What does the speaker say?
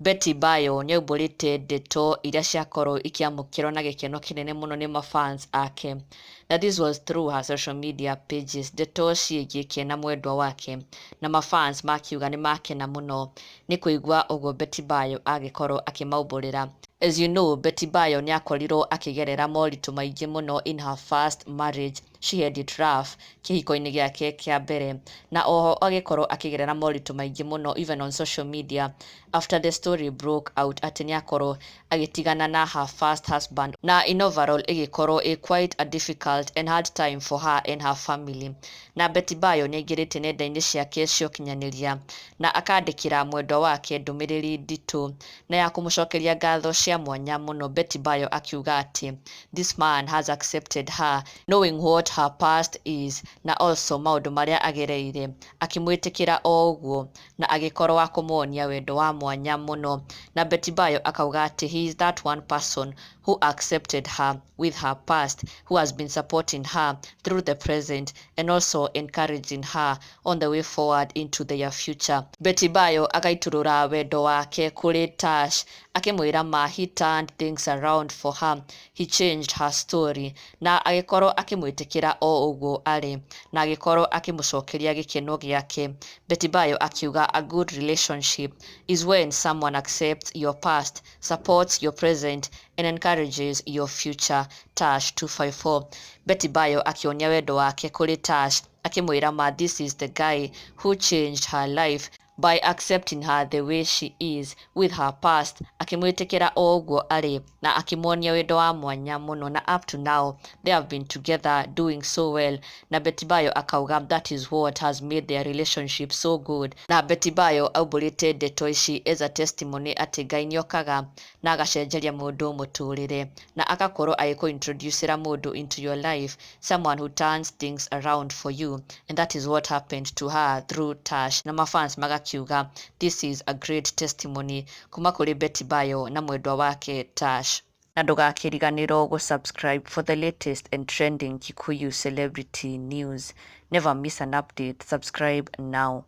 Betty Bayo nĩaumbũrĩte ndeto iria ciakorwo ikĩamũkĩrwo na gĩkeno kĩnene mũno nĩ mafans ake, na this was through her social media pages. Ndeto ciĩgiĩ ke na mwendwa wake, na mafans makiuga nĩ makena mũno nĩ kũigua ũguo Betty Bayo agĩkorwo akĩmaumbũrĩra. As you know, Betty Bayo nĩ akorirwo akĩgerera moritũ maingĩ mũno in her first marriage. She had it rough kĩhiko-inĩ gĩake kĩa mbere, na oho agĩkorwo akĩgerera moritũ maingĩ mũno even on social media after the story broke out atĩ nĩ akorwo agĩtigana na her first husband, na in overall ĩgĩkorwo ĩ quite a difficult and hard time for her and her family. Na Betty Bayo nĩ aingĩrĩte nenda-inĩ ciake cia ũkinyanĩria na akandĩkĩra mwendwa wake ndũmĩrĩri nditũ na ya kũmũcokeria ngatho cia mwanya mũno. Betty Bayo akiuga atĩ this man has accepted her knowing what her past is, na also maũndũ marĩa agereire, akĩmwĩtĩkĩra o ũguo na agĩkorwo wa kũmuonia wendo wa mwanya mũno. Na Betty Bayo akauga atĩ he is that one person who accepted her with her past, who has been supporting her through the present and also encouraging her on the way forward into their future. Betty Bayo agaitũrũra wendo wake kũrĩ Tash, akĩmwĩra ma he turned things around for her, he changed her story, na agĩkorwo akĩmwĩtĩkĩra o ũguo arĩ na agĩkorwo akĩmũcokeria gĩkeno gĩake. Betty Bayo akiuga a good relationship is when someone accepts your past, supports your present and encourages your future. Tash 254. Betty Bayo akĩonia wendo wake kũrĩ Tash, akĩmwĩra ma this is the guy who changed her life by accepting her the way she is with her past, akĩmwĩtĩkĩra o ũguo arĩ na akĩmuonia wendo wa mwanya mũno, na up to now they have been together doing so well. Na Betty Bayo akauga that is what has made their relationship so good. Na Betty Bayo aumbũrĩte ndeto ici as a testimony atĩ Ngai nĩokaga na agacenjeria mũndũ mũtũrĩre na agakorwo agĩkũ-introducera mũndũ into your life, someone who turns things around for you, and that is what happened to her through Tash. Na mafans magakiuga this is a great testimony kuma kũrĩ Betty Bayo na mwendwa wake Tash. Na ndũgakĩriganĩrwo gũ-subscribe for the latest and trending Kikuyu celebrity news. Never miss an update. Subscribe now.